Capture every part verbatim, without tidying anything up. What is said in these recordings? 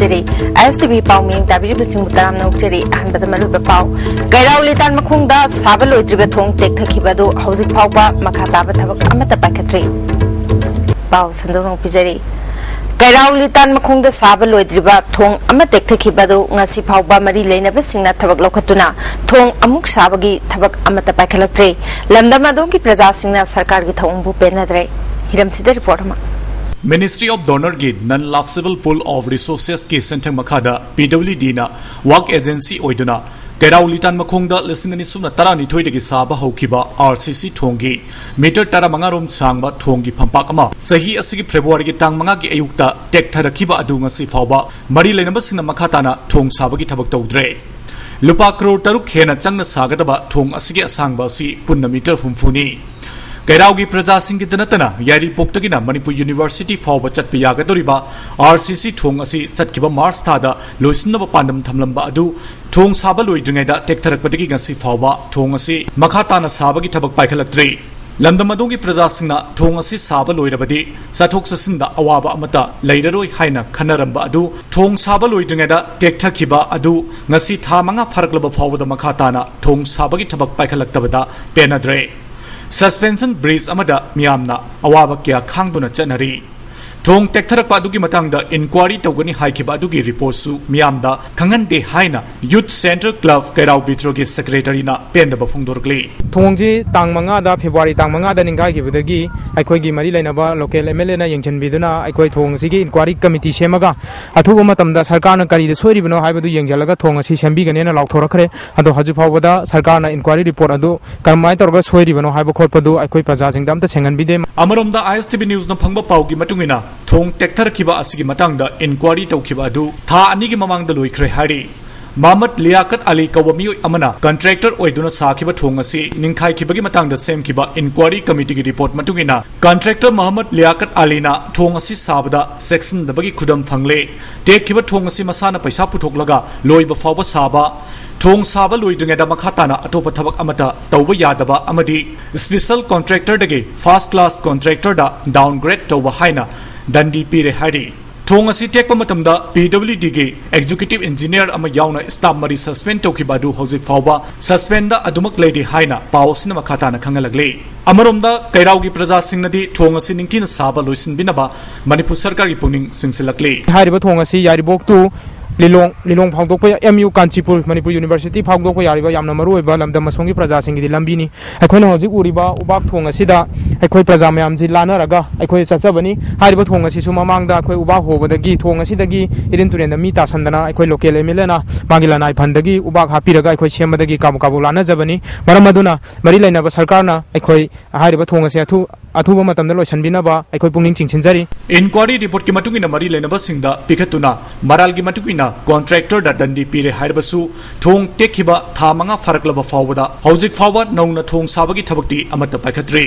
ꯑꯥꯏ ꯑꯦꯁ T V ꯄꯥꯎ ꯃꯤꯌꯦꯡ ꯇꯥꯕꯤꯔꯤꯕꯁꯤꯡꯕꯨ ꯇꯔꯥꯝꯅ ꯑꯣꯛꯆꯔꯤ꯫ ꯑꯍꯥꯟꯕꯗ ꯃꯔꯨꯑꯣꯏꯕ ꯄꯥꯎ꯫ ꯀꯩꯔꯥꯎ ꯂꯤꯇꯥꯟ ꯃꯈꯣꯡꯗ ꯁꯥꯕ ꯂꯣꯏꯗ꯭ꯔꯤꯕ ꯊꯣꯡ ꯇꯦꯛꯊꯈꯤꯕ ꯑꯗꯨ ꯍꯧꯖꯤꯛ ꯐꯥꯎꯕ ꯃꯈꯥ ꯇꯥꯕ ꯊꯕꯛ ꯑꯃꯠꯇ ꯄꯥꯏꯈꯠꯇ꯭ꯔꯤ꯫ ꯄꯥꯎ ꯁꯟꯗꯣꯛꯅ ꯄꯤꯖꯔꯤ꯫ ꯀꯩꯔꯥꯎ ꯂꯤꯇꯥꯟ ꯃꯈꯣꯡꯗ ꯁꯥꯕ ꯂꯣꯏꯗ꯭ꯔꯤꯕ ꯊꯣꯡ ꯑꯃ ꯇꯦꯛꯊꯈꯤꯕ ꯑꯗꯨ ꯉꯁꯤ ꯐꯥꯎꯕ ꯃꯔꯤ ꯂꯩꯅꯕꯁꯤꯡꯅ ꯊꯕꯛ ꯂꯧꯈꯠꯇꯨꯅ ꯊꯣꯡ ꯑꯃꯨꯛ ꯁꯥꯕꯒꯤ ꯊꯕꯛ ꯑꯃꯠꯇ ꯄꯥꯏꯈꯠꯂꯛꯇ꯭ꯔꯦ꯫ ꯂꯝꯗꯝ ꯑꯗꯣꯝꯒꯤ ꯄ꯭ꯔꯖꯥꯁꯤꯡꯅ ꯁꯔꯀꯥꯔꯒꯤ ꯊꯧꯑꯣꯡꯕꯨ ꯄꯦꯟꯅꯗ꯭ꯔꯦ꯫ ꯍꯤꯔꯝꯁꯤꯗ ꯔꯤꯄꯣꯔꯠ ꯑꯃ꯫ Ministry of DoNERꯒꯤ Non Lapsable Pool of Resourcesꯀꯤ ꯁꯦꯟꯊꯪ ꯃꯈꯥꯗ ꯄꯤ ꯗꯕ꯭ꯂꯤꯎ ꯗꯤꯅ ꯋꯥꯔꯛ ꯑꯦꯖꯦꯟꯁꯤ ꯑꯣꯏꯗꯨꯅ ꯀꯩꯔꯥꯎ ꯂꯤꯇꯥꯟ ꯃꯈꯣꯡꯗ ꯂꯤꯁꯤꯡ ꯑꯅꯤ ꯁꯨꯞꯅ ꯇꯔꯥꯅꯤꯊꯣꯏꯗꯒꯤ ꯁꯥꯕ ꯍꯧꯈꯤꯕ ꯑꯥꯔ ꯁꯤ ꯁꯤ ꯊꯣꯡꯒꯤ ꯃꯤꯇꯔ ꯇꯔꯥꯃꯉꯥ ꯔꯣꯝ ꯁꯥꯡꯕ ꯊꯣꯡꯒꯤ ꯐꯝꯄꯥꯛ ꯑꯃ ꯆꯍꯤ ꯑꯁꯤꯒꯤ ꯐꯦꯕ꯭ꯔꯨꯋꯥꯔꯤꯒꯤ ꯇꯥꯡ ꯃꯉꯥꯒꯤ ꯑꯌꯨꯛꯇ ꯇꯦꯛꯊꯔꯛꯈꯤꯕ ꯑꯗꯨ ꯉꯁꯤ ꯐꯥꯎꯕ ꯃꯔꯤ ꯂꯩꯅꯕꯁꯤꯡꯅ ꯃꯈꯥ ꯇꯥꯅ ꯊꯣꯡ ꯁꯥꯕꯒꯤ ꯊꯕꯛ ꯇꯧꯗ꯭ꯔꯦ꯫ ꯂꯨꯄꯥ ꯀ꯭ꯔꯣꯔ ꯇꯔꯨꯛ ꯍꯦꯟꯅ ꯆꯪꯅ ꯁꯥꯒꯗꯕ ꯊꯣꯡ ꯑꯁꯤꯒꯤ ꯑꯁꯥꯡꯕ ꯑꯁꯤ ꯄꯨꯟꯅ ꯃꯤꯇꯔ ꯍꯨꯝꯐꯨꯅꯤ꯫ ꯀꯩꯔꯥꯎꯒꯤ ꯄ꯭ꯔꯖꯥꯁꯤꯡꯒꯤꯗ ꯅꯠꯇꯅ ꯌꯥꯏꯔꯤꯄꯣꯛꯇꯒꯤꯅ ꯃꯅꯤꯄꯨꯔ ꯌꯨꯅꯤꯚꯔꯁꯤꯇꯤ ꯐꯥꯎꯕ ꯆꯠꯄ ꯌꯥꯒꯗꯧꯔꯤꯕ ꯑꯥꯔ ꯁꯤ ꯁꯤ ꯊꯣꯡ ꯑꯁꯤ ꯆꯠꯈꯤꯕ ꯃꯥꯔꯆ ꯊꯥꯗ ꯂꯣꯏꯁꯤꯟꯅꯕ ꯄꯥꯟꯗꯝ ꯊꯝꯂꯝꯕ ꯑꯗꯨ ꯊꯣꯡ ꯁꯥꯕ ꯂꯣꯏꯗ꯭ꯔꯤꯉꯩꯗ ꯇꯦꯛꯊꯔꯛꯄꯗꯒꯤ ꯉꯁꯤ ꯐꯥꯎꯕ ꯊꯣꯡ ꯑꯁꯤ ꯃꯈꯥ ꯇꯥꯅ ꯁꯥꯕꯒꯤ ꯊꯕꯛ ꯄꯥꯏꯈꯠꯂꯛꯇ꯭ꯔꯤ꯫ ꯂꯝꯗꯝ ꯑꯗꯣꯝꯒꯤ ꯄ꯭ꯔꯖꯥꯁꯤꯡꯅ ꯊꯣꯡ ꯑꯁꯤ ꯁꯥꯕ ꯂꯣꯏꯔꯕꯗꯤ ꯆꯠꯊꯣꯛ ꯆꯠꯁꯤꯟꯗ ꯑꯋꯥꯕ ꯑꯃꯠꯇ ꯂꯩꯔꯔꯣꯏ ꯍꯥꯏꯅ ꯈꯟꯅꯔꯝꯕ ꯑꯗꯨ ꯊꯣꯡ ꯁꯥꯕ ꯂꯣꯏꯗ꯭ꯔꯤꯉꯩꯗ ꯇꯦꯛꯊꯈꯤꯕ ꯑꯗꯨ ꯉꯁꯤ ꯊꯥ ꯃꯉꯥ ꯐꯥꯔꯛꯂꯕ ꯐꯥꯎꯕꯗ ꯃꯈꯥ ꯇꯥꯅ ꯊꯣꯡ ꯁꯥꯕꯒꯤ ꯊꯕꯛ ꯄꯥꯏꯈꯠꯂꯛꯇꯕꯗ ꯄꯦꯟꯅꯗ꯭ꯔꯦ꯫ Suspension bridge ꯑꯃꯗ ꯃꯤꯌꯥꯝꯅ ꯑꯋꯥꯕ ꯀꯌꯥ ꯈꯥꯡꯗꯨꯅ ꯆꯠꯅꯔꯤ꯫ ꯊꯣꯡ ꯇꯦꯛꯊꯔꯛꯄ ꯑꯗꯨꯒꯤ ꯃꯇꯥꯡꯗ ꯏꯟꯀ꯭ꯋꯥꯔꯤ ꯇꯧꯒꯅꯤ ꯍꯥꯏꯈꯤꯕ ꯑꯗꯨꯒꯤ ꯔꯤꯄꯣꯔꯠꯁꯨ ꯃꯤꯌꯥꯝꯗ ꯈꯪꯍꯟꯗꯦ ꯍꯥꯏꯅ Youth Centre Club ꯀꯩꯔꯥꯎ ꯕꯤꯇ꯭ꯔꯣꯒꯤ ꯁꯦꯀ꯭ꯔꯦꯇꯔꯤꯅ ꯄꯦꯟꯗꯕ ꯐꯣꯡꯗꯣꯔꯛꯂꯤ꯫ ꯊꯣꯡꯁꯤ ꯇꯥꯡ ꯃꯉꯥꯗ, ꯐꯦꯕ꯭ꯔꯨꯋꯥꯔꯤ ꯇꯥꯡ ꯃꯉꯥꯗ ꯅꯤꯡꯈꯥꯏꯈꯤꯕꯗꯒꯤ ꯑꯩꯈꯣꯏꯒꯤ ꯃꯔꯤ ꯂꯩꯅꯕ ꯂꯣꯀꯦꯜ ꯑꯦꯝ ꯑꯦꯜ ꯑꯦꯅ ꯌꯦꯡꯁꯤꯟꯕꯤꯗꯨꯅ ꯑꯩꯈꯣꯏ ꯊꯣꯡ ꯑꯁꯤꯒꯤ ꯏꯟꯀ꯭ꯋꯥꯔꯤ ꯀꯃꯤꯇꯤ ꯁꯦꯝꯃꯒ ꯑꯊꯨꯕ ꯃꯇꯝꯗ ꯁꯔꯀꯥꯔꯅ ꯀꯔꯤꯗ ꯁꯣꯏꯔꯤꯕꯅꯣ ꯍꯥꯏꯕꯗꯨ ꯌꯦꯡꯁꯤꯜꯂꯒ ꯊꯣꯡ ꯑꯁꯤ ꯁꯦꯝꯕꯤꯒꯅꯦꯅ ꯂꯥꯎꯊꯣꯔꯛꯈ꯭ꯔꯦ꯫ ꯑꯗꯣ ꯍꯧꯖꯤꯛ ꯐꯥꯎꯕꯗ ꯁꯔꯀꯥꯔꯅ ꯏꯟꯀ꯭ꯋꯥꯔꯤ ꯔꯤꯄꯣꯔꯠ ꯑꯗꯨ ꯀꯔꯝꯍꯥꯏꯅ ꯇꯧꯔꯒ ꯁꯣꯏꯔꯤꯕꯅꯣ ꯍꯥꯏꯕ ꯈꯣꯠꯄꯗꯨ ꯑꯩꯈꯣꯏ ꯄ꯭ꯔꯖꯥꯁꯤꯡꯗ ꯑꯝꯇ ꯁꯦꯡꯍꯟꯕꯤꯗꯦ꯫ ꯑꯃꯔꯣꯝꯗ, ꯑꯥꯏ ꯑꯦꯁ ꯇꯤ ꯚꯤ ꯅ꯭ꯌꯨꯁꯅ ꯐꯪꯕ ꯄꯥꯎꯒꯤ ꯃꯇꯨꯡ ꯏꯟꯅ, ꯊꯣꯡ ꯇꯦꯛꯊꯔꯛꯈꯤꯕ ꯑꯁꯤꯒꯤ ꯃꯇꯥꯡꯗ ꯏꯟꯀ꯭ꯋꯥꯔꯤ ꯇꯧꯈꯤꯕ ꯑꯗꯨ ꯊꯥ ꯑꯅꯤꯒꯤ ꯃꯃꯥꯡꯗ ꯂꯣꯏꯈ꯭ꯔꯦ ꯍꯥꯏꯔꯤ꯫ ꯃꯍꯃꯗ ꯂꯤꯌꯥꯀꯠ ꯑꯂꯤ ꯀꯧꯕ ꯃꯤꯑꯣꯏ ꯑꯃꯅ ꯀꯟꯇ꯭ꯔꯦꯛꯇꯔ ꯑꯣꯏꯗꯨꯅ ꯁꯥꯈꯤꯕ ꯊꯣꯡ ꯑꯁꯤ ꯅꯤꯡꯈꯥꯏꯈꯤꯕꯒꯤ ꯃꯇꯥꯡꯗ ꯁꯦꯝꯈꯤꯕ ꯏꯟꯀ꯭ꯋꯥꯔꯤ ꯀꯃꯤꯇꯤꯒꯤ ꯔꯤꯄꯣꯔꯠ ꯃꯇꯨꯡ ꯏꯟꯅ, ꯀꯟꯇ꯭ꯔꯦꯛꯇꯔ ꯃꯍꯃꯗ ꯂꯤꯌꯥꯀꯠ ꯑꯂꯤꯅ ꯊꯣꯡ ꯑꯁꯤ ꯁꯥꯕꯗ ꯆꯦꯛꯁꯤꯟꯗꯕꯒꯤ ꯈꯨꯗꯝ ꯐꯪꯂꯦ꯫ ꯇꯦꯛꯈꯤꯕ ꯊꯣꯡ ꯑꯁꯤ ꯃꯁꯥꯅ ꯄꯩꯁꯥ ꯄꯨꯊꯣꯛꯂꯒ ꯂꯣꯏꯕ ꯐꯥꯎꯕ ꯁꯥꯕ, ꯊꯣꯡ ꯁꯥꯕ ꯂꯣꯏꯗ꯭ꯔꯤꯉꯩꯗ ꯃꯈꯥ ꯇꯥꯅ ꯑꯇꯣꯞꯄ ꯊꯕꯛ ꯑꯃꯠꯇ ꯇꯧꯕ ꯌꯥꯗꯕ ꯑꯃꯗꯤ ꯁ꯭ꯄꯤꯁꯦꯜ ꯀꯣꯟꯇ꯭ꯔꯦꯛꯇꯔꯗꯒꯤ ꯐꯥꯔꯁ ꯀ꯭ꯂꯥꯁ ꯀꯣꯟꯇ꯭ꯔꯦꯛꯇꯔꯗ ꯗꯥꯎꯟꯒ꯭ꯔꯦꯗ ꯇꯧꯕ ꯍꯥꯏꯅ ꯗꯟꯗꯤ ꯄꯤꯔꯦ ꯍꯥꯏꯔꯤ꯫ ꯊꯣꯡ ꯑꯁꯤ ꯇꯦꯛꯄ ꯃꯇꯝꯗ ꯄꯤ ꯗꯕ꯭ꯂꯤꯎ ꯗꯤꯒꯤ ꯑꯦꯛꯖꯤꯀ꯭ꯌꯨꯇꯤꯚ ꯏꯟꯖꯤꯅꯤꯌꯔ ꯑꯃ ꯌꯥꯎꯅ ꯁ꯭ꯇꯥꯐ ꯃꯔꯤ ꯁꯁꯄꯦꯟ ꯇꯧꯈꯤꯕ ꯑꯗꯨ ꯍꯧꯖꯤꯛ ꯐꯥꯎꯕ ꯁꯁꯄꯦꯟꯗ ꯑꯗꯨꯃꯛ ꯂꯩꯔꯤ ꯍꯥꯏꯅ ꯄꯥꯎ ꯑꯁꯤꯅ ꯃꯈꯥ ꯇꯥꯅ ꯈꯪꯍꯜꯂꯛꯂꯤ꯫ ꯑꯃꯔꯣꯝꯗ ꯀꯩꯔꯥꯎꯒꯤ ꯄ꯭ꯔꯖꯥꯁꯤꯡꯅꯗꯤ ꯊꯣꯡ ꯑꯁꯤ ꯅꯤꯡꯊꯤꯅ ꯁꯥꯕ ꯂꯣꯏꯁꯤꯟꯕꯤꯅꯕ ꯃꯅꯤꯄꯨꯔ ꯁꯔꯀꯥꯔꯒꯤ ꯄꯨꯛꯅꯤꯡ ꯆꯤꯡꯁꯤꯜꯂꯛꯂꯤ꯫ ꯍꯥꯏꯔꯤꯕ ꯊꯣꯡ ꯑꯁꯤ ꯌꯥꯏꯔꯤꯄꯣꯛ to ꯂꯤꯂꯣꯡ, ꯂꯤꯂꯣꯡ ꯐꯥꯎꯗꯣꯛꯄ M U Kanchipur, Manipur university ꯐꯥꯎꯗꯣꯛꯄ ꯌꯥꯔꯤꯕ ꯌꯥꯝꯅ ꯃꯔꯨꯑꯣꯏꯕ ꯂꯝꯗꯝ ꯑꯁꯣꯝꯒꯤ ꯄ꯭ꯔꯖꯥꯁꯤꯡꯒꯤꯗꯤ ꯂꯝꯕꯤꯅꯤ꯫ ꯑꯩꯈꯣꯏꯅ ꯍꯧꯖꯤꯛ ꯎꯔꯤꯕ ꯎꯕꯥꯛ ꯊꯣꯡ ꯑꯁꯤꯗ ꯑꯩꯈꯣꯏ ꯄ꯭ꯔꯖꯥ ꯃꯌꯥꯝꯁꯤ ꯂꯥꯟꯅꯔꯒ ꯑꯩꯈꯣꯏ ꯆꯠꯆꯕꯅꯤ꯫ ꯍꯥꯏꯔꯤꯕ ꯊꯣꯡ ꯑꯁꯤꯁꯨ ꯃꯃꯥꯡꯗ ꯑꯩꯈꯣꯏ ꯎꯕꯥꯛ ꯍꯣꯕꯗꯒꯤ, ꯊꯣꯡ ꯑꯁꯤꯗꯒꯤ ꯏꯔꯤꯟ ꯇꯨꯔꯦꯟꯗ ꯃꯤ ꯇꯥꯁꯟꯗꯅ ꯑꯩꯈꯣꯏ ꯂꯣꯀꯦꯜ ꯑꯦꯝ ꯑꯦꯜ ꯑꯦꯅ ꯃꯥꯒꯤ ꯂꯅꯥꯏ ꯐꯟꯗꯒꯤ ꯎꯕꯥꯛ ꯍꯥꯞꯄꯤꯔꯒ ꯑꯩꯈꯣꯏ ꯁꯦꯝꯕꯗꯒꯤ ꯀꯥꯕꯣꯛ ꯀꯥꯕꯣꯛ ꯂꯥꯟꯅꯖꯕꯅꯤ꯫ ꯃꯔꯝ ꯑꯗꯨꯅ ꯃꯔꯤ ꯂꯩꯅꯕ ꯁꯔꯀꯥꯔꯅ ꯑꯩꯈꯣꯏ ꯍꯥꯏꯔꯤꯕ ꯊꯣꯡ ꯑꯁꯤ ꯑꯊꯨ-, ꯑꯊꯨꯕ ꯃꯇꯝꯗ ꯂꯣꯏꯁꯤꯟꯕꯤꯅꯕ ꯑꯩꯈꯣꯏ ꯄꯨꯛꯅꯤꯡ ꯆꯤꯡꯁꯤꯟꯖꯔꯤ꯫ ꯏꯟꯀ꯭ꯋꯥꯔꯤ ꯔꯤꯄꯣꯔꯠꯀꯤ ꯃꯇꯨꯡ ꯏꯟꯅ ꯃꯔꯤ ꯂꯩꯅꯕꯁꯤꯡꯗ ꯄꯤꯈꯠꯇꯨꯅ ꯃꯔꯥꯜꯒꯤ ꯃꯇꯨꯡ ꯏꯟꯅ ꯀꯣꯟꯇ꯭ꯔꯦꯛꯇꯔꯗ ꯗꯟꯗꯤ ꯄꯤꯔꯦ ꯍꯥꯏꯔꯕꯁꯨ ꯊꯣꯡ ꯇꯦꯛꯈꯤꯕ ꯊꯥ ꯃꯉꯥ ꯐꯥꯔꯛꯂꯕ ꯐꯥꯎꯕꯗ ꯍꯧꯖꯤꯛ ꯐꯥꯎꯕ ꯅꯧꯅ ꯊꯣꯡ ꯁꯥꯕꯒꯤ ꯊꯕꯛꯇꯤ ꯑꯃꯠꯇ ꯄꯥꯏꯈꯠꯇ꯭ꯔꯤ꯫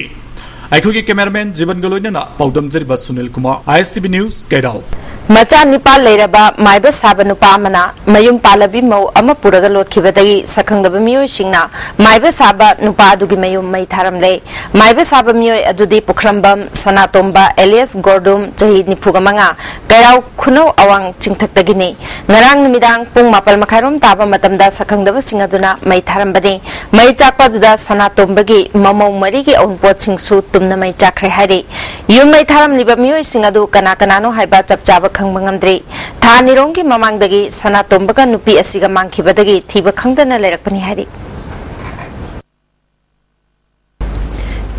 ꯑꯩꯈꯣꯏꯒꯤ ꯀꯦꯃꯦꯔꯥꯃꯦꯟ ꯖꯤꯕꯟꯒ ꯂꯣꯏꯅꯅ ꯄꯥꯎꯗꯝꯖꯔꯤꯕ ꯁꯨꯅꯤꯜ ꯀꯨꯃꯥꯔ, ꯑꯥꯏ ꯑꯦꯁ ꯇꯤ ꯚꯤ ꯅ꯭ꯌꯨꯁ, ꯀꯩꯔꯥꯎ꯫ ꯃꯆꯥ ꯅꯤꯄꯥꯜ ꯂꯩꯔꯕ ꯃꯥꯏꯕ ꯁꯥꯕ ꯅꯨꯄꯥ ꯑꯃꯅ ꯃꯌꯨꯝ ꯄꯥꯜꯂꯕꯤ ꯃꯧ ꯑꯃ ꯄꯨꯔꯒ ꯂꯣꯠꯈꯤꯕꯗꯒꯤ ꯁꯛꯈꯪꯗꯕ ꯃꯤꯑꯣꯏꯁꯤꯡꯅ ꯃꯥꯏꯕ ꯁꯥꯕ ꯅꯨꯄꯥ ꯑꯗꯨꯒꯤ ꯃꯌꯨꯝ ꯃꯩ ꯊꯥꯔꯝꯂꯦ꯫ ꯃꯥꯏꯕ ꯁꯥꯕ ꯃꯤꯑꯣꯏ ꯑꯗꯨꯗꯤ ꯄꯨꯈ꯭ꯔꯝꯕꯝ ꯁꯅꯥꯇꯣꯝꯕ ꯑꯦꯂꯤꯌꯥꯁ ꯒꯣꯔꯗꯨꯝ, ꯆꯍꯤ ꯅꯤꯐꯨꯒ ꯃꯉꯥ, ꯀꯩꯔꯥꯎ ꯈꯨꯅꯧ ꯑꯋꯥꯡ ꯆꯤꯡꯊꯛꯇꯒꯤꯅꯤ꯫ ꯉꯔꯥꯡ ꯅꯨꯃꯤꯗꯥꯡ ꯄꯨꯡ ꯃꯥꯄꯜ ꯃꯈꯥꯏꯔꯣꯝ ꯇꯥꯕ ꯃꯇꯝꯗ ꯁꯛꯈꯪꯗꯕꯁꯤꯡ ꯑꯗꯨꯅ ꯃꯩ ꯊꯥꯔꯝꯕꯅꯤ꯫ ꯃꯩ ꯆꯥꯛꯄ ꯑꯗꯨꯗ ꯁꯅꯥꯇꯣꯝꯕꯒꯤ ꯃꯃꯧ ꯃꯔꯤꯒꯤ ꯑꯋꯨꯟꯄꯣꯠꯁꯤꯡꯁꯨ ꯇꯨꯝꯅ ꯃꯩ ꯆꯥꯛꯈ꯭ꯔꯦ ꯍꯥꯏꯔꯤ꯫ ꯌꯨꯝ ꯃꯩ ꯊꯥꯔꯝꯂꯤꯕ ꯃꯤꯑꯣꯏꯁꯤꯡ ꯑꯗꯨ ꯀꯅꯥ ꯀꯅꯥꯅꯣ ꯍꯥꯏꯕ ꯆꯞ ꯆꯥꯕ ꯈꯪꯕ ꯉꯝꯗ꯭ꯔꯤ꯫ ꯊꯥ ꯑꯅꯤꯔꯣꯝꯒꯤ ꯃꯃꯥꯡꯗꯒꯤ ꯁꯅꯥꯇꯣꯝꯕꯒ ꯅꯨꯄꯤ ꯑꯁꯤꯒ ꯃꯥꯡꯈꯤꯕꯗꯒꯤ ꯊꯤꯕ ꯈꯪꯗꯅ ꯂꯩꯔꯛꯄꯅꯤ ꯍꯥꯏꯔꯤ꯫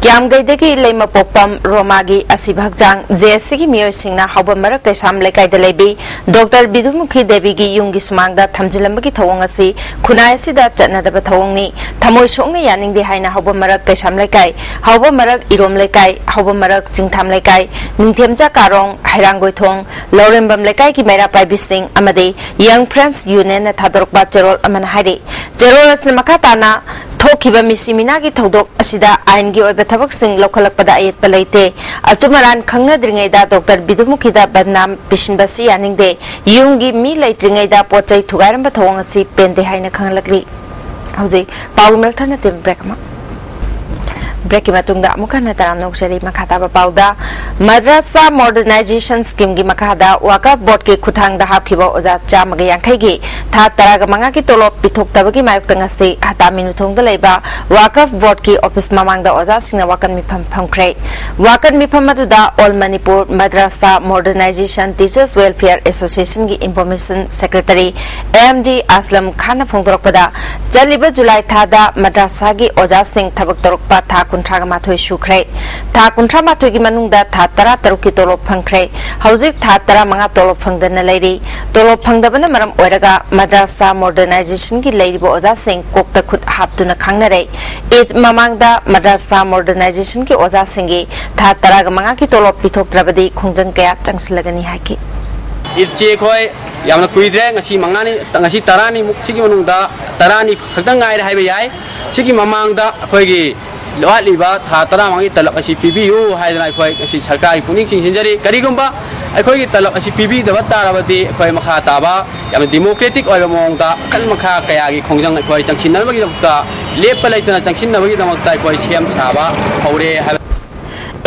ꯀ꯭ꯌꯥꯝꯒꯩꯗꯒꯤ ꯂꯩꯃꯄꯣꯛꯄꯝ ꯔꯣꯃꯥꯒꯤ ꯑꯁꯤꯕ ꯍꯛꯆꯥꯡ ꯖꯦ ꯑꯦꯁ ꯁꯤꯒꯤ ꯃꯤꯑꯣꯏꯁꯤꯡꯅ ꯍꯧꯕ ꯃꯔꯛ ꯀꯩꯁꯥꯝ ꯂꯩꯀꯥꯏꯗ ꯂꯩꯕꯤ ꯗꯣꯛꯇꯔ ꯕꯤꯗꯨꯃꯨꯈꯤ ꯗꯦꯕꯤꯒꯤ ꯌꯨꯝꯒꯤ ꯁꯨꯃꯥꯡꯗ ꯊꯝꯖꯤꯜꯂꯝꯕꯒꯤ ꯊꯧꯑꯣꯡ ꯑꯁꯤ ꯈꯨꯟꯅꯥꯏ ꯑꯁꯤꯗ ꯆꯠꯅꯗꯕ ꯊꯧꯑꯣꯡꯅꯤ꯫ ꯊꯃꯣꯏ ꯁꯣꯛꯅ ꯌꯥꯅꯤꯡꯗꯦ ꯍꯥꯏꯅ ꯍꯧꯕ ꯃꯔꯛ ꯀꯩꯁꯥꯝ ꯂꯩꯀꯥꯏ, ꯍꯧꯕ ꯃꯔꯛ ꯏꯔꯣꯝ ꯂꯩꯀꯥꯏ, ꯍꯧꯕ ꯃꯔꯛ ꯆꯤꯡꯊꯥꯝ ꯂꯩꯀꯥꯏ, ꯅꯤꯡꯊꯦꯝꯆꯥ ꯀꯥꯔꯣꯡ, ꯍꯩꯔꯥꯡꯒꯣꯏꯊꯣꯡ, ꯂꯧꯔꯦꯝꯕꯝ ꯂꯩꯀꯥꯏꯒꯤ ꯃꯩꯔꯥ ꯄꯥꯏꯕꯤꯁꯤꯡ ꯑꯃꯗꯤ ꯌꯪ ꯐ꯭ꯔꯦꯟꯁ ꯌꯨꯅꯤꯌꯟꯅ ꯊꯥꯗꯣꯔꯛꯄ ꯆꯦꯔꯣꯜ ꯑꯃꯅ ꯍꯥꯏꯔꯤ꯫ ꯆꯦꯔꯣꯜ ꯑꯁꯤꯅ ꯃꯈꯥ ꯇꯥꯅ ꯊꯣꯛꯈꯤꯕ ꯃꯤꯁꯤ ꯃꯤꯅꯥꯒꯤ ꯊꯧꯗꯣꯛ ꯑꯁꯤꯗ ꯑꯥꯏꯟꯒꯤ ꯑꯣꯏꯕ ꯊꯕꯛꯁꯤꯡ ꯂꯧꯈꯠꯂꯛꯄꯗ ꯑꯌꯦꯠꯄ ꯂꯩꯇꯦ꯫ ꯑꯆꯨꯝ ꯑꯔꯥꯟ ꯈꯪꯅꯗ꯭ꯔꯤꯉꯩꯗ ꯗꯣꯛꯇꯔ ꯕꯤꯗꯨꯃꯨꯈꯤꯗ ꯕꯗꯅꯥꯝ ꯄꯤꯁꯤꯟꯕꯁꯤ ꯌꯥꯅꯤꯡꯗꯦ꯫ ꯌꯨꯝꯒꯤ ꯃꯤ ꯂꯩꯇ꯭ꯔꯤꯉꯩꯗ ꯄꯣꯠ ꯆꯩ ꯊꯨꯒꯥꯏꯔꯝꯕ ꯊꯧꯑꯣꯡ ꯑꯁꯤ ꯄꯦꯟꯗꯦ ꯍꯥꯏꯅ ꯈꯪꯍꯜꯂꯛꯂꯤ꯫ ꯍꯧꯖꯤꯛ ꯄꯥꯎꯒꯤ ꯃꯔꯛ ꯊꯠꯅ ꯇꯦꯟꯕ ꯕ꯭ꯔꯦꯛ ꯑꯃ꯫ ꯕ꯭ꯔꯦꯛꯀꯤ ꯃꯇꯨꯡꯗ ꯑꯃꯨꯛ ꯍꯟꯅ ꯇꯔꯥꯝꯅ ꯑꯣꯛꯆꯔꯤ꯫ ꯃꯈꯥ ꯇꯥꯕ ꯄꯥꯎꯗ, ꯃꯗ꯭ꯔꯁꯥ ꯃꯣꯗꯔꯅꯥꯏꯖꯦꯁꯟ ꯁ꯭ꯀꯤꯝꯒꯤ ꯃꯈꯥꯗ ꯋꯥꯀꯐ ꯕꯣꯔꯗꯀꯤ ꯈꯨꯠꯊꯥꯡꯗ ꯍꯥꯞꯈꯤꯕ ꯑꯣꯖꯥ ꯆꯥꯝꯃꯒ ꯌꯥꯡꯈꯩꯒꯤ ꯊꯥ ꯇꯔꯥꯒ ꯃꯉꯥꯒꯤ ꯇꯣꯂꯣꯞ ꯄꯤꯊꯣꯛꯇꯕꯒꯤ ꯃꯥꯌꯣꯛꯇ ꯉꯁꯤ ꯍꯇꯥꯃꯤ ꯅꯨꯊꯣꯡꯗ ꯂꯩꯕ ꯋꯥꯀꯐ ꯕꯣꯔꯗꯀꯤ ꯑꯣꯐꯤꯁ ꯃꯃꯥꯡꯗ ꯑꯣꯖꯥꯁꯤꯡꯅ ꯋꯥꯀꯟ ꯃꯤꯐꯝ ꯐꯝꯈ꯭ꯔꯦ꯫ ꯋꯥꯀꯟ ꯃꯤꯐꯝ ꯑꯗꯨꯗ all Manipur Madrasa modernization teachers welfare ꯑꯦꯁꯣꯁꯤꯌꯦꯁꯟꯒꯤ information secretary M D Aslam ꯈꯥꯟꯅ ꯐꯣꯡꯗꯣꯔꯛꯄꯗ, ꯆꯠꯂꯤꯕ ꯖꯨꯂꯥꯏ ꯊꯥꯗ ꯃꯗ꯭ꯔꯁꯥꯒꯤ ꯑꯣꯖꯥꯁꯤꯡ ꯊꯕꯛ ꯇꯧꯔꯛꯄ ꯊꯥ ꯀꯨꯟꯊ꯭ꯔꯥꯒ ꯃꯥꯊꯣꯏ ꯁꯨꯈ꯭ꯔꯦ꯫ ꯊꯥ ꯀꯨꯟꯊ꯭ꯔꯥ ꯃꯥꯊꯣꯏꯒꯤ ꯃꯅꯨꯡꯗ ꯊꯥ ꯇꯔꯥ ꯇꯔꯨꯛꯀꯤ ꯇꯣꯂꯣꯞ ꯐꯪꯈ꯭ꯔꯦ꯫ ꯍꯧꯖꯤꯛ ꯊꯥ ꯇꯔꯥ ꯃꯉꯥ ꯇꯣꯂꯣꯞ ꯐꯪꯗꯅ ꯂꯩꯔꯤ꯫ ꯇꯣꯂꯣꯞ ꯐꯪꯗꯕꯅ ꯃꯔꯝ ꯑꯣꯏꯔꯒ ꯃꯗ꯭ꯔꯁꯥ ꯃꯣꯗꯔꯅꯥꯏꯖꯦꯁꯟꯒꯤ ꯂꯩꯔꯤꯕ ꯑꯣꯖꯥꯁꯤꯡ ꯀꯣꯛꯇ ꯈꯨꯠ ꯍꯥꯞꯇꯨꯅ ꯈꯥꯡꯅꯔꯦ꯫ ꯏꯗ ꯃꯃꯥꯡꯗ ꯃꯗ꯭ꯔꯁꯥ ꯃꯣꯗꯔꯅꯥꯏꯖꯦꯁꯟꯒꯤ ꯑꯣꯖꯥꯁꯤꯡꯒꯤ ꯊꯥ ꯇꯔꯥꯒ ꯃꯉꯥꯒꯤ ꯇꯣꯂꯣꯞ ꯄꯤꯊꯣꯛꯇ꯭ꯔꯕꯗꯤ ꯈꯣꯡꯖꯪ ꯀꯌꯥ ꯆꯪꯁꯤꯜꯂꯒꯅꯤ ꯍꯥꯏꯈꯤ꯫ ꯏꯗꯁꯦ ꯑꯩꯈꯣꯏ ꯌꯥꯝꯅ ꯀꯨꯏꯗ꯭ꯔꯦ, ꯉꯁꯤ ꯃꯉꯥꯅꯤ, ꯉꯁꯤ ꯇꯔꯥꯅꯤꯃꯨꯛ, ꯁꯤꯒꯤ ꯃꯅꯨꯡꯗ ꯇꯔꯥꯅꯤ ꯈꯛꯇꯪ ꯉꯥꯏꯔꯦ ꯍꯥꯏꯕ ꯌꯥꯏ꯫ ꯁꯤꯒꯤ ꯃꯃꯥꯡꯗ ꯑꯩꯈꯣꯏꯒꯤ ꯋꯥꯠꯂꯤꯕ ꯊꯥ ꯇꯔꯥꯃꯉꯥꯒꯤ ꯇꯂꯕ ꯑꯁꯤ ꯄꯤꯕꯤꯌꯨ ꯍꯥꯏꯗꯅ ꯑꯩꯈꯣꯏ ꯉꯁꯤ ꯁꯔꯀꯥꯔꯒꯤ ꯄꯨꯛꯅꯤꯡ ꯆꯤꯡꯁꯤꯟꯖꯔꯤ꯫ ꯀꯔꯤꯒꯨꯝꯕ ꯑꯩꯈꯣꯏꯒꯤ ꯇꯂꯕ ꯑꯁꯤ ꯄꯤꯕꯤꯗꯕ ꯇꯥꯔꯕꯗꯤ ꯑꯩꯈꯣꯏ ꯃꯈꯥ ꯇꯥꯕ ꯌꯥꯝꯅ ꯗꯤꯃꯣꯀ꯭ꯔꯦꯇꯤꯛ ꯑꯣꯏꯕ ꯃꯑꯣꯡꯗ ꯃꯈꯜ ꯃꯈꯥ ꯀꯌꯥꯒꯤ ꯈꯣꯡꯖꯪ ꯑꯩꯈꯣꯏ ꯆꯪꯁꯤꯟꯅꯕꯒꯤꯗꯃꯛꯇ, ꯂꯦꯞꯄ ꯂꯩꯇꯅ ꯆꯪꯁꯤꯟꯅꯕꯒꯤꯗꯃꯛꯇ ꯑꯩꯈꯣꯏ ꯁꯦꯝ ꯁꯥꯕ ꯍꯧꯔꯦ ꯍꯥꯏꯕ꯫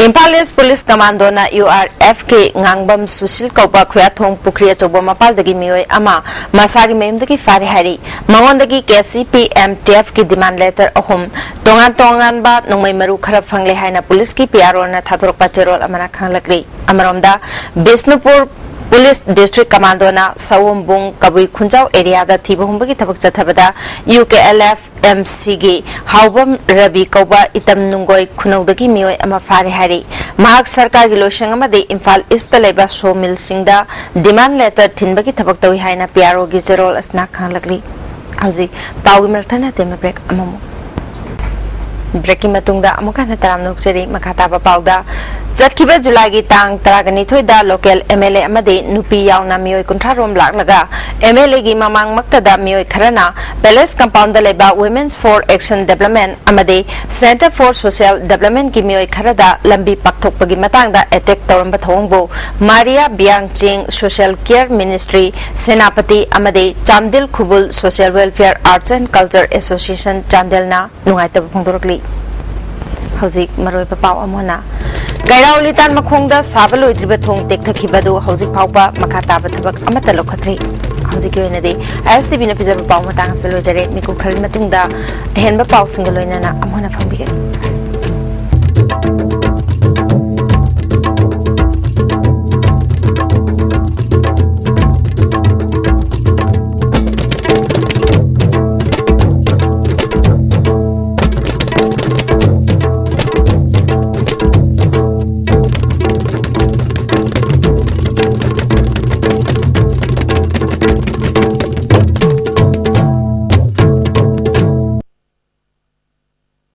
ꯏꯝꯐꯥꯜ ꯏꯁ ꯄꯨꯂꯤꯁ ꯀꯃꯥꯟꯗꯣꯅ ꯌꯨ ꯑꯥꯔ ꯑꯦꯐꯀꯤ ꯉꯥꯡꯕꯝ ꯁꯨꯁꯤꯜ ꯀꯧꯕ ꯈꯨꯌꯥꯊꯣꯡ ꯄꯨꯈ꯭ꯔꯤ ꯑꯆꯧꯕ ꯃꯄꯥꯜꯗꯒꯤ ꯃꯤꯑꯣꯏ ꯑꯃ ꯃꯁꯥꯒꯤ ꯃꯌꯨꯝꯗꯒꯤ ꯐꯥꯔꯦ ꯍꯥꯏꯔꯤ꯫ ꯃꯉꯣꯟꯗꯒꯤ K C P M T ꯑꯦꯐꯀꯤ ꯗꯤꯃꯥꯟ ꯂꯦꯇꯔ ꯑꯍꯨꯝ, ꯇꯣꯉꯥꯟ ꯇꯣꯉꯥꯟꯕ ꯅꯣꯡꯃꯩ ꯃꯔꯨ ꯈꯔ ꯐꯪꯂꯦ ꯍꯥꯏꯅ ꯄꯨꯂꯤꯁꯀꯤ ꯄꯤ ꯑꯥꯔ ꯑꯣꯅ ꯊꯥꯗꯣꯔꯛꯄ ꯆꯦꯔꯣꯜ ꯑꯃꯅ ꯈꯪꯂꯛꯂꯤ꯫ ꯑꯃꯔꯣꯝꯗ, ꯕꯤꯁꯅꯨꯄꯨꯔ ꯄꯨꯂꯤꯁ ꯗꯤꯁꯇ꯭ꯔꯤꯛ ꯀꯃꯥꯟꯗꯣꯅ ꯁꯑꯣꯝꯕꯨꯡ ꯀꯕꯨꯏ ꯈꯨꯟꯖꯥꯎ ꯑꯦꯔꯤꯌꯥꯗ ꯊꯤꯕ ꯍꯨꯝꯕꯒꯤ ꯊꯕꯛ ꯆꯠꯊꯕꯗ U K L F M ꯁꯤꯒꯤ ꯍꯥꯎꯕꯝ ꯔꯕꯤ ꯀꯧꯕ ꯏꯇꯝ ꯅꯨꯡꯒꯣꯏ ꯈꯨꯅꯧꯗꯒꯤ ꯃꯤꯑꯣꯏ ꯑꯃ ꯐꯥꯔꯦ ꯍꯥꯏꯔꯤ꯫ ꯃꯍꯥꯛ ꯁꯔꯀꯥꯔꯒꯤ ꯂꯣꯏꯁꯪ ꯑꯃꯗꯤ ꯏꯝꯐꯥꯜ ꯏꯁꯇ ꯂꯩꯕ ꯁꯣ ꯃꯤꯜꯁꯤꯡꯗ ꯗꯤꯃꯥꯟ ꯂꯦꯇꯔ ꯊꯤꯟꯕꯒꯤ ꯊꯕꯛ ꯇꯧꯏ ꯍꯥꯏꯅ ꯄꯤ ꯑꯥꯔ ꯑꯣꯒꯤ ꯆꯦꯔꯣꯜ ꯑꯁꯤꯅ ꯈꯪꯂꯛꯂꯤ꯫ ꯍꯧꯖꯤꯛ ꯄꯥꯎꯒꯤ ꯃꯔꯛ ꯊꯠꯅ ꯇꯦꯟꯕ ꯕ꯭ꯔꯦꯛ ꯑꯃꯃꯨꯛ꯫ ꯕ꯭ꯔꯦꯛꯀꯤ ꯃꯇꯨꯡꯗ ꯑꯃꯨꯛ ꯍꯟꯅ ꯇꯔꯥꯝꯅ ꯑꯣꯛꯆꯔꯤ꯫ ꯃꯈꯥ ꯇꯥꯕ ꯄꯥꯎꯗ, ꯆꯠꯈꯤꯕ ꯖꯨꯂꯥꯏꯒꯤ ꯇꯥꯡ ꯇꯔꯥꯒ ꯅꯤꯊꯣꯏꯗ ꯂꯣꯀꯦꯜ ꯑꯦꯝ ꯑꯦꯜ ꯑꯦ ꯑꯃꯗꯤ ꯅꯨꯄꯤ ꯌꯥꯎꯅ ꯃꯤꯑꯣꯏ ꯀꯨꯟꯊ꯭ꯔꯥ ꯔꯣꯝ ꯂꯥꯛꯂꯒ ꯑꯦꯝ ꯑꯦꯜ ꯑꯦꯒꯤ ꯃꯃꯥꯡꯃꯛꯇꯗ ꯃꯤꯑꯣꯏ ꯈꯔꯅ ꯄꯦꯂꯦꯁ ꯀꯝꯄꯥꯎꯟꯗ ꯂꯩꯕ Women's for Action Development ꯑꯃꯗꯤ Centre for Social Developmentꯀꯤ ꯃꯤꯑꯣꯏ ꯈꯔꯗ ꯂꯝꯕꯤ ꯄꯥꯛꯊꯣꯛꯄꯒꯤ ꯃꯇꯥꯡꯗ ꯑꯦꯇꯦꯛ ꯇꯧꯔꯝꯕ ꯊꯧꯑꯣꯡꯕꯨ Maria Biyangching Social Care Ministry Senapati ꯑꯃꯗꯤ Chandel ꯈꯨꯕꯨꯜ Social Welfare Arts and Culture Association ꯆꯥꯟꯗꯦꯜꯅ ꯅꯨꯡꯉꯥꯏꯇꯕ ꯐꯣꯡꯗꯣꯔꯛꯂꯤ꯫ ꯍꯧꯖꯤꯛ ꯃꯔꯨꯑꯣꯏꯕ ꯄꯥꯎ ꯑꯃꯅ, ꯒꯩꯔꯥꯎ ꯂꯤꯇꯥꯟ ꯃꯈꯣꯡꯗ ꯁꯥꯕ ꯂꯣꯏꯗ꯭ꯔꯤꯕ ꯊꯣꯡ ꯇꯦꯛꯊꯈꯤꯕ ꯑꯗꯨ ꯍꯧꯖꯤꯛ ꯐꯥꯎꯕ ꯃꯈꯥ ꯇꯥꯕ ꯊꯕꯛ ꯑꯃꯠꯇ ꯂꯧꯈꯠꯇ꯭ꯔꯤ꯫ ꯍꯧꯖꯤꯛꯀꯤ ꯑꯣꯏꯅꯗꯤ ꯑꯥꯏ ꯑꯦꯁ ꯇꯤ ꯚꯤꯅ ꯄꯤꯖꯕ ꯄꯥꯎ ꯃꯇꯥꯡ ꯑꯁꯤ ꯂꯣꯏꯖꯔꯦ꯫ ꯃꯤꯀꯨꯞ ꯈꯔꯒꯤ ꯃꯇꯨꯡꯗ ꯑꯍꯦꯟꯕ ꯄꯥꯎꯁꯤꯡꯒ ꯂꯣꯏꯅꯅ ꯑꯃꯨꯛ ꯍꯟꯅ ꯐꯪꯕꯤꯒꯅꯤ꯫